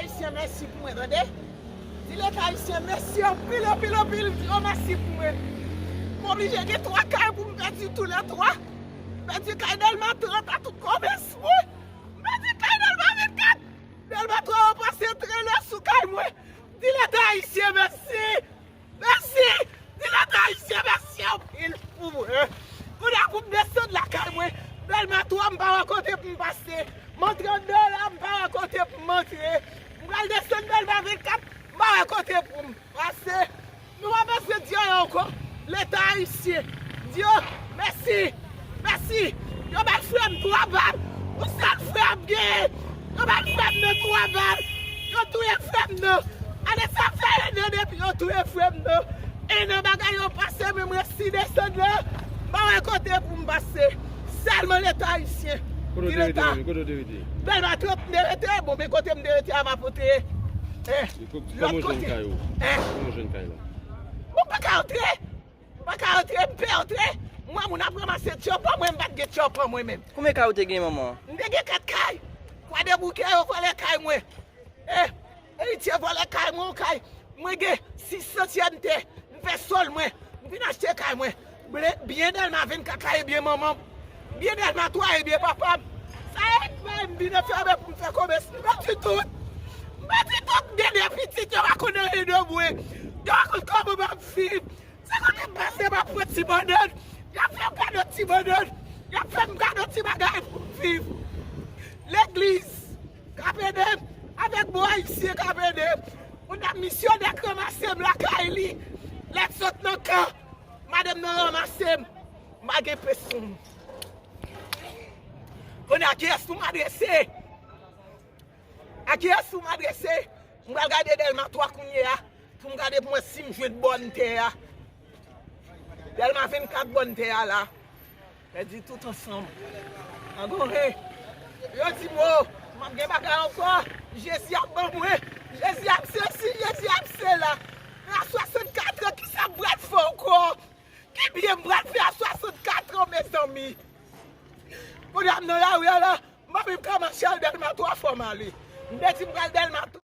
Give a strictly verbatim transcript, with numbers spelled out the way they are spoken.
Ayisyen mèsi pou mwen, tande. Di Leta ayisyen mèsi anpil, anpil, anpil. Di yo mèsi pou mwen. M oblije gen twa kay pou m pèdi toulètwa. M pèdi kay Dèlma trant a tout komès mwen. M pèdi kay Dèlma vennkat. Dèlma twa yo pase trelè sou kay mwen. Di Leta ayisyen mèsi. Mèsi! Di Leta ayisyen mèsi anpil pou mwen. Kounye a pou m desann lakay mwen, Dèlma twa m pa wè kote pou m pase. Mòn trannde la m pa wè kote pou m antre. M pral desann Dèlma vennkat, m pa wè kote pou m pase. Nou pa bezwen di anyen ankò. Leta ayisyen, di yo mèsi. Mèsi. Yo bay frè m twa bal. Yon sèl frè m genyen. Yo bay frè m nan twa bal. Yo touye frè m nan. Ane sa fè en an depi yo touye frè m nan. En an bagay yo pase, men mwen si desann la, m pa wè kote pou m pase. Sèlman Leta ayisyen. Kote w te rete, Leta. Mami? Kote w te rete? Dèlma trant m te rete. Bon, men kote m te rete a, m ap antre. Eh, lòt kote. Kòman w jwenn kay ou? Eh. Kòman w jwenn kay la? Mwen pa ka antre. M pa ka antre, m pè antre. M wè moun ap ranmase tchòpan mwen, m pa t gen tchòpan mwen menm. Konbyen kay ou te gen, manman? M te gen kat kay. Kwadèboukè yo vòlè kay mwen. Eh, Eritye vòlè kay mwen, yon kay. Mwen gen sis santyèm tè. M fè sòl mwen. M vin achte kay mwen. Ble-, byen Dèlma vennkat la, ebyen manman m. Byen Dèlma twa, ebyen papa m. Sa e kay m vin anfèmen pou m fè komès. M pèdi tout. M pèdi tout. M gen de pitit, yo pa konn anyen de mwen. Yo pa konn kòman m ap viv. Se kote m pase, m ap pran ti bannann. Y ap fè m kado ti bannann. Y ap fè m kado ti bagay pou m viv. Legliz k ap ede m, avèk bon ayisyen k ap ede m. Yon dam misyonè k ranmase m lakay li. Lè m sot nan kan, madanm nan ranmase m. M pa gen pes pou m. Kounye a, kiyès pou m adrese? A kiyès pou m adrese? M pral gade Dèlma twa kounye a, pou m gade pou m wè si m jwenn bòn tè a. Dèlma vennkat bòn tè a la. Pèdi tout ansanm. Angohe. Yo di m, o, m ap gen bagay ankò. Jezi ap ban mwen. Jezi ap sesi, Jezi ap sela. Men a swasannkat an, kisa m pral fè ankò? Ki byen m pral fè a swasannkat an, mezanmi? Kounye a m nan lari a la, m pa menm ka mache al Dèlma twa, fò m ale. M te di m pral Dèlma twa.